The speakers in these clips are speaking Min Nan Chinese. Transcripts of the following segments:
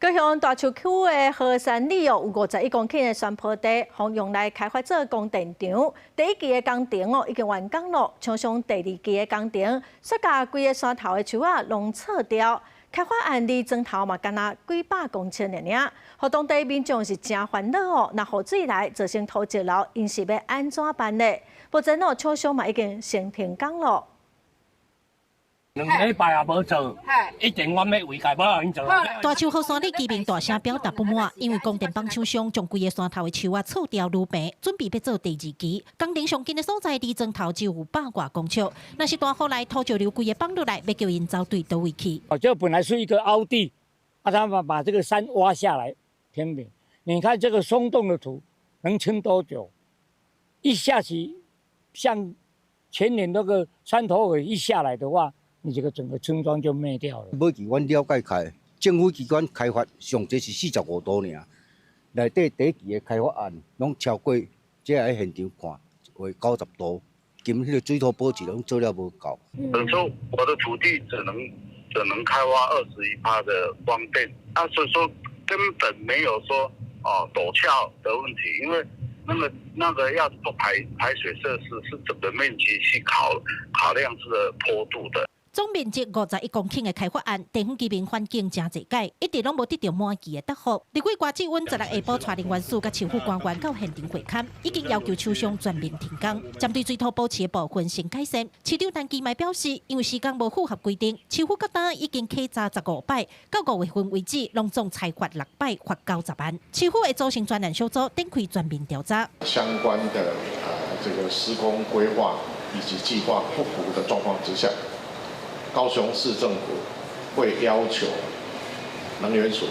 高雄大樹區的和山里哦，有51公頃的山坡地，予用來開發做光電場。第一期的工程哦已經完工咯，廠商第二期的工程，煞共規个山頭的樹仔攏銼掉。開發案離磚頭嘛，干焦幾百公尺爾爾，予當地民眾是誠煩惱哦。若雨水來造成土石流，𪜶是欲按怎辦呢？目前哦，廠商嘛已經先停工咯。 2禮拜也無做，一定阮欲違改，無予𪜶做。大樹和山里居民大聲表達不滿，因為光電板廠商將規个山頭的樹仔銼掉鋁平，準備欲做第二期。工程上近的所在離磚頭只有百外公尺，若是大雨來土石流規个放落來，欲叫𪜶走對佗位去？哦，這本來是一個凹地，啊，他們把這個山挖下來填平。你看這個鬆動的土能撐多久？一下去，像前年那個山頭雨一下來的話，你這個整個村莊就滅掉了。尾期阮了解開，政府機關開發上濟是45度爾，內底第一期的開發案攏超過，這喺現場看為90度，兼彼個水土保持攏做了無夠。等於說我的土地只能開發21趴的光電，啊，所以說根本沒有說哦陡峭的問題，因為那個要做排水設施是整個面積去考量這個坡度的。總面積51公頃的開發案，地方居民反應誠濟擺，一直攏無得著滿意的答覆。立委郭志溫十六下晡帶能源署佮市府官員到現場會勘，已經要求廠商全面停工，針對水土保持的部分先改善。市長陳其邁表示，因為時間無符合規定，市府到今已經稽查15擺，到5月份為止，攏總裁罰六擺，罰90萬。市府會組成專案小組，展開全面調查。相關的這個施工規劃以及計劃不符的狀況之下，高雄市政府會要求能源署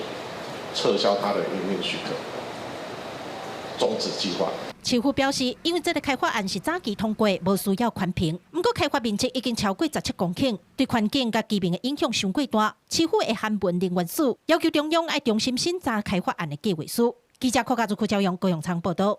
撤銷它的營運許可，終止計劃。市府表示，因為這个開發案是早期通過，無需要環評。毋過開發面積已經超過17公頃，對環境佮居民的影響傷過大。市府會函文能源署，要求中央愛重新審查開發案的計劃書。記者柯家祖、柯昭陽、高永昌報道。